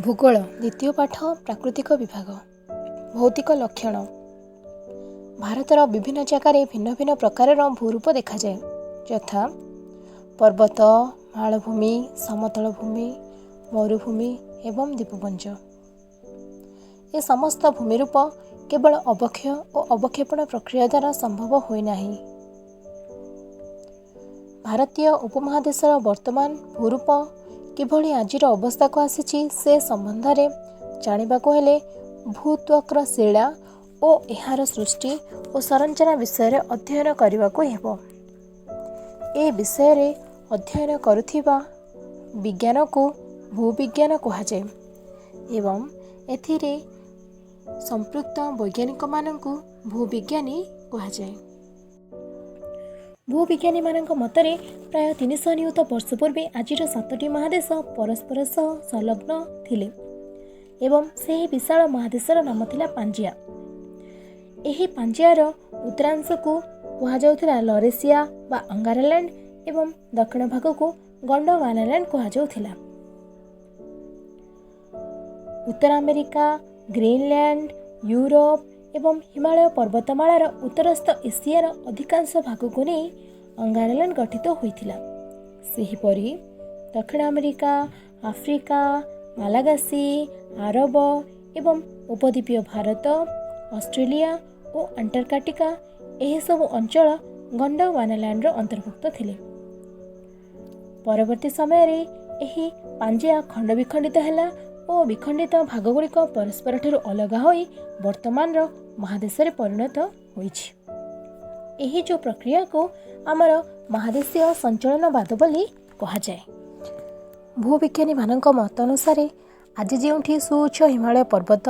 ଭୂଗୋଳ ଦ୍ୱିତୀୟ ପାଠ ପ୍ରାକୃତିକ ବିଭାଗ ଭୌତିକ ଲକ୍ଷଣ। ଭାରତର ବିଭିନ୍ନ ଜାଗାରେ ଭିନ୍ନ ଭିନ୍ନ ପ୍ରକାରର ଭୂରୂପ ଦେଖାଯାଏ, ଯଥା ପର୍ବତ, ମାଳଭୂମି, ସମତଳ ଭୂମି, ମରୁଭୂମି ଏବଂ ଦ୍ୱୀପପୁଞ୍ଜ। ଏ ସମସ୍ତ ଭୂମିରୂପ କେବଳ ଅବକ୍ଷୟ ଓ ଅବକ୍ଷେପଣ ପ୍ରକ୍ରିୟା ଦ୍ୱାରା ସମ୍ଭବ ହୋଇନାହିଁ। ଭାରତୀୟ ଉପମହାଦେଶର ବର୍ତ୍ତମାନ ଭୂରୂପ କିଭଳି ଆଜିର ଅବସ୍ଥାକୁ ଆସିଛି, ସେ ସମ୍ବନ୍ଧରେ ଜାଣିବାକୁ ହେଲେ ଭୂତ୍ୱକର ଶିଳା ଓ ଏହାର ସୃଷ୍ଟି ଓ ସଂରଚନା ବିଷୟରେ ଅଧ୍ୟୟନ କରିବାକୁ ହେବ। ଏ ବିଷୟରେ ଅଧ୍ୟୟନ କରୁଥିବା ବିଜ୍ଞାନକୁ ଭୂବିଜ୍ଞାନ କୁହାଯାଏ ଏବଂ ଏଥିରେ ସମ୍ପୃକ୍ତ ବୈଜ୍ଞାନିକମାନଙ୍କୁ ଭୂବିଜ୍ଞାନୀ କୁହାଯାଏ। ଭୂବିଜ୍ଞାନୀମାନଙ୍କ ମତରେ ପ୍ରାୟ 300 ନିୟୁତ ବର୍ଷ ପୂର୍ବେ ଆଜିର 7ଟି ମହାଦେଶ ପରସ୍ପର ସହ ସଂଲଗ୍ନ ଥିଲେ ଏବଂ ସେହି ବିଶାଳ ମହାଦେଶର ନାମ ଥିଲା ପାଞ୍ଜିଆ। ଏହି ପାଞ୍ଜିଆର ଉତ୍ତରାଂଶକୁ କୁହାଯାଉଥିଲା ଲରେସିଆ ବା ଅଙ୍ଗାରାଲ୍ୟାଣ୍ଡ ଏବଂ ଦକ୍ଷିଣ ଭାଗକୁ ଗଣ୍ଡୱାନାଲ୍ୟାଣ୍ଡ କୁହାଯାଉଥିଲା। ଉତ୍ତର ଆମେରିକା, ଗ୍ରୀନଲ୍ୟାଣ୍ଡ, ୟୁରୋପ ଏବଂ ହିମାଳୟ ପର୍ବତମାଳାର ଉତ୍ତରସ୍ଥ ଏସିଆର ଅଧିକାଂଶ ଭାଗକୁ ନେଇ ଅଙ୍ଗାରାଲ୍ୟାଣ୍ଡ ଗଠିତ ହୋଇଥିଲା। ସେହିପରି ଦକ୍ଷିଣ ଆମେରିକା, ଆଫ୍ରିକା, ମାଲାଗାସି, ଆରବ ଏବଂ ଉପଦ୍ୱୀପୀୟ ଭାରତ, ଅଷ୍ଟ୍ରେଲିଆ ଓ ଆଣ୍ଟାର୍କଟିକା ଏହିସବୁ ଅଞ୍ଚଳ ଗଣ୍ଡୱାନାଲ୍ୟାଣ୍ଡର ଅନ୍ତର୍ଭୁକ୍ତ ଥିଲେ। ପରବର୍ତ୍ତୀ ସମୟରେ ଏହି ପାଞ୍ଜିଆ ଖଣ୍ଡ ବିଖଣ୍ଡିତ ହେଲା ଓ ବିଖଣ୍ଡିତ ଭାଗଗୁଡ଼ିକ ପରସ୍ପରଠାରୁ ଅଲଗା ହୋଇ ବର୍ତ୍ତମାନର ମହାଦେଶରେ ପରିଣତ ହୋଇଛି। ଏହି ଯେଉଁ ପ୍ରକ୍ରିୟାକୁ ଆମର ମହାଦେଶୀୟ ସଞ୍ଚଳନବାଦ ବୋଲି କୁହାଯାଏ। ଭୂବିଜ୍ଞାନୀମାନଙ୍କ ମତ ଅନୁସାରେ ଆଜି ଯେଉଁଠି ସୁଉଚ୍ଚ ହିମାଳୟ ପର୍ବତ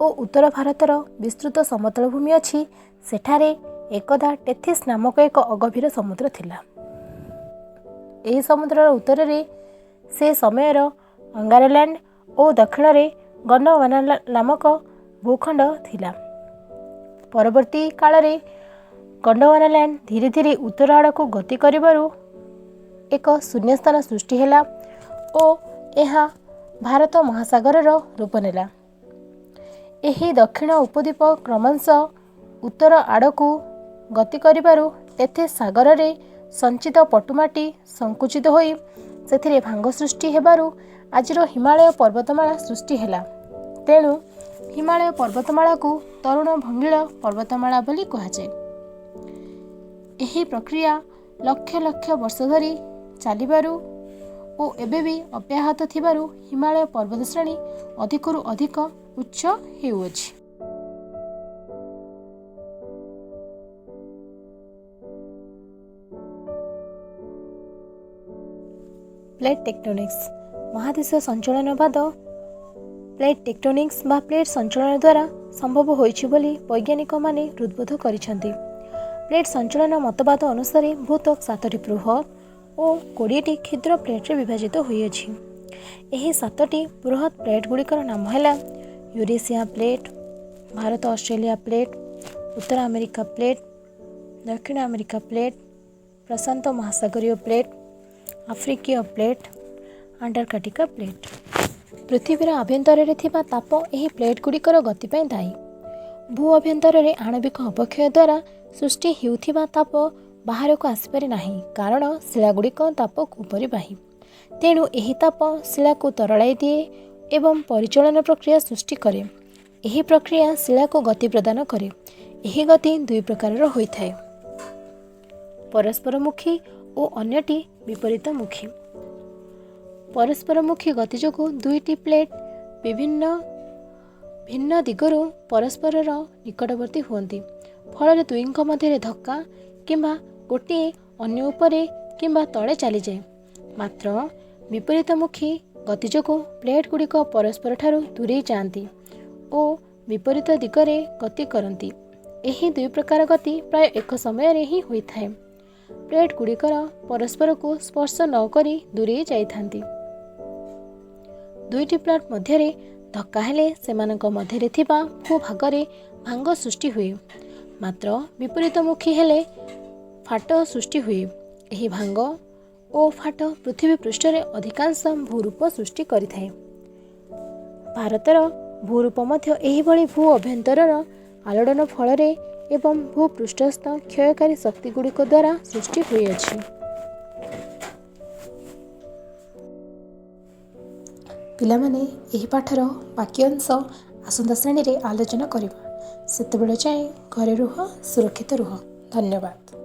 ଓ ଉତ୍ତର ଭାରତର ବିସ୍ତୃତ ସମତଳ ଭୂମି ଅଛି, ସେଠାରେ ଏକଦା ଟେଥିସ୍ ନାମକ ଏକ ଅଗଭୀର ସମୁଦ୍ର ଥିଲା। ଏହି ସମୁଦ୍ରର ଉତ୍ତରରେ ସେ ସମୟର ଅଙ୍ଗାରାଲ୍ୟାଣ୍ଡ ଓ ଦକ୍ଷିଣରେ ଗଣ୍ଡୱାନା ନାମକ ଭୂଖଣ୍ଡ ଥିଲା। ପରବର୍ତ୍ତୀ କାଳରେ ଗଣ୍ଡୱାନାଲ୍ୟାଣ୍ଡ ଧୀରେ ଧୀରେ ଉତ୍ତର ଆଡ଼କୁ ଗତି କରିବାରୁ ଏକ ଶୂନ୍ୟସ୍ଥାନ ସୃଷ୍ଟି ହେଲା ଓ ଏହା ଭାରତ ମହାସାଗରର ରୂପ ନେଲା। ଏହି ଦକ୍ଷିଣ ଉପଦ୍ୱୀପ କ୍ରମଶଃ ଉତ୍ତର ଆଡ଼କୁ ଗତି କରିବାରୁ ଟେଥିସ୍ ସାଗରରେ ସଞ୍ଚିତ ପଟୁମାଟି ସଙ୍କୁଚିତ ହୋଇ ସେଥିରେ ଭାଙ୍ଗ ସୃଷ୍ଟି ହେବାରୁ ଆଜିର ହିମାଳୟ ପର୍ବତମାଳା ସୃଷ୍ଟି ହେଲା। ତେଣୁ ହିମାଳୟ ପର୍ବତମାଳାକୁ ତରୁଣ ଭଙ୍ଗିଳ ପର୍ବତମାଳା ବୋଲି କୁହାଯାଏ। ଏହି ପ୍ରକ୍ରିୟା ଲକ୍ଷ ଲକ୍ଷ ବର୍ଷ ଧରି ଚାଲିବାରୁ ଓ ଏବେ ବି ଅବ୍ୟାହତ ଥିବାରୁ ହିମାଳୟ ପର୍ବତଶ୍ରେଣୀ ଅଧିକରୁ ଅଧିକ ଉଚ୍ଚ ହେଉଅଛି। ପ୍ଲେଟ୍ ଟେକ୍ଟୋନିକ୍ସ ମହାଦେଶୀୟ ସଞ୍ଚଳନବାଦ ପ୍ଲେଟ୍ ଟେକ୍ଟୋନିକ୍ସ ବା ପ୍ଲେଟ୍ ସଞ୍ଚଳନ ଦ୍ୱାରା ସମ୍ଭବ ହୋଇଛି ବୋଲି ବୈଜ୍ଞାନିକମାନେ ହୃଦବୋଧ କରିଛନ୍ତି। ପ୍ଲେଟ୍ ସଞ୍ଚଳନ ମତବାଦ ଅନୁସାରେ ଭୂତ୍ୱକ 7ଟି ବୃହତ୍ ଓ 20ଟି କ୍ଷୁଦ୍ର ପ୍ଲେଟ୍ରେ ବିଭାଜିତ ହୋଇଅଛି। ଏହି 7ଟି ବୃହତ୍ ପ୍ଲେଟ୍ ଗୁଡ଼ିକର ନାମ ହେଲା Eurasia plate, Bharat Australia plate, ଉତ୍ତର ଆମେରିକା ପ୍ଲେଟ୍, ଦକ୍ଷିଣ ଆମେରିକା ପ୍ଲେଟ୍, ପ୍ରଶାନ୍ତ ମହାସାଗରୀୟ ପ୍ଲେଟ୍, ଆଫ୍ରିକୀୟ ପ୍ଲେଟ୍, ଆଣ୍ଟାର୍କଟିକା ପ୍ଲେଟ୍। ପୃଥିବୀର ଆଭ୍ୟନ୍ତରରେ ଥିବା ତାପ ଏହି ପ୍ଲେଟ୍ ଗୁଡ଼ିକର ଗତି ପାଇଁ ଦାୟୀ। ଭୂ ଅଭ୍ୟନ୍ତରରେ ଆଣବିକ ଅବକ୍ଷୟ ଦ୍ୱାରା ସୃଷ୍ଟି ହେଉଥିବା ତାପ ବାହାରକୁ ଆସିପାରେ ନାହିଁ, କାରଣ ଶିଳାଗୁଡ଼ିକ ତାପ କୁପରିବାହୀ। ତେଣୁ ଏହି ତାପ ଶିଳାକୁ ତରଳାଇ ଦିଏ ଏବଂ ପରିଚଳନ ପ୍ରକ୍ରିୟା ସୃଷ୍ଟି କରେ। ଏହି ପ୍ରକ୍ରିୟା ଶିଳାକୁ ଗତି ପ୍ରଦାନ କରେ। ଏହି ଗତି ଦୁଇ ପ୍ରକାରର ହୋଇଥାଏ, ପରସ୍ପରମୁଖୀ ଓ ଅନ୍ୟଟି ବିପରୀତମୁଖୀ। ପରସ୍ପରମୁଖୀ ଗତି ଯୋଗୁଁ ଦୁଇଟି ପ୍ଲେଟ୍ ବିଭିନ୍ନ ଭିନ୍ନ ଦିଗରୁ ପରସ୍ପରର ନିକଟବର୍ତ୍ତୀ ହୁଅନ୍ତି। ଫଳରେ ଦୁଇଙ୍କ ମଧ୍ୟରେ ଧକ୍କା କିମ୍ବା ଗୋଟିଏ ଅନ୍ୟ ଉପରେ କିମ୍ବା ତଳେ ଚାଲିଯାଏ। ମାତ୍ର ବିପରୀତମୁଖୀ ଗତି ଯୋଗୁଁ ପ୍ଲେଟ୍ ଗୁଡ଼ିକ ପରସ୍ପରଠାରୁ ଦୂରେଇ ଯାଆନ୍ତି ଓ ବିପରୀତ ଦିଗରେ ଗତି କରନ୍ତି। ଏହି ଦୁଇ ପ୍ରକାର ଗତି ପ୍ରାୟ ଏକ ସମୟରେ ହିଁ ହୋଇଥାଏ। ପ୍ଲେଟ୍ ଗୁଡ଼ିକର ପରସ୍ପରକୁ ସ୍ପର୍ଶ ନ କରି ଦୂରେଇ ଯାଇଥାନ୍ତି। ଦୁଇଟି ପ୍ଲେଟ୍ ମଧ୍ୟରେ ଧକ୍କା ହେଲେ ସେମାନଙ୍କ ମଧ୍ୟରେ ଥିବା ଭୂଭାଗରେ ଭାଙ୍ଗ ସୃଷ୍ଟି ହୁଏ, ମାତ୍ର ବିପରୀତମୁଖୀ ହେଲେ ଫାଟ ସୃଷ୍ଟି ହୁଏ। ଏହି ଭାଙ୍ଗ ଓ ଫାଟ ପୃଥିବୀ ପୃଷ୍ଠରେ ଅଧିକାଂଶ ଭୂରୂପ ସୃଷ୍ଟି କରିଥାଏ। ଭାରତର ଭୂରୂପ ମଧ୍ୟ ଏହିଭଳି ଭୂ ଅଭ୍ୟନ୍ତରର ଆଲୋଡ଼ନ ଫଳରେ ଏବଂ ଭୂପୃଷ୍ଠସ୍ଥ କ୍ଷୟକାରୀ ଶକ୍ତିଗୁଡ଼ିକ ଦ୍ୱାରା ସୃଷ୍ଟି ହୋଇଅଛି। ପିଲାମାନେ, ଏହି ପାଠର ବାକି ଅଂଶ ଆସନ୍ତା ଶ୍ରେଣୀରେ ଆଲୋଚନା କରିବା। ସେତେବେଳେ ଯାଏଁ ଘରେ ରୁହ, ସୁରକ୍ଷିତ ରୁହ। ଧନ୍ୟବାଦ।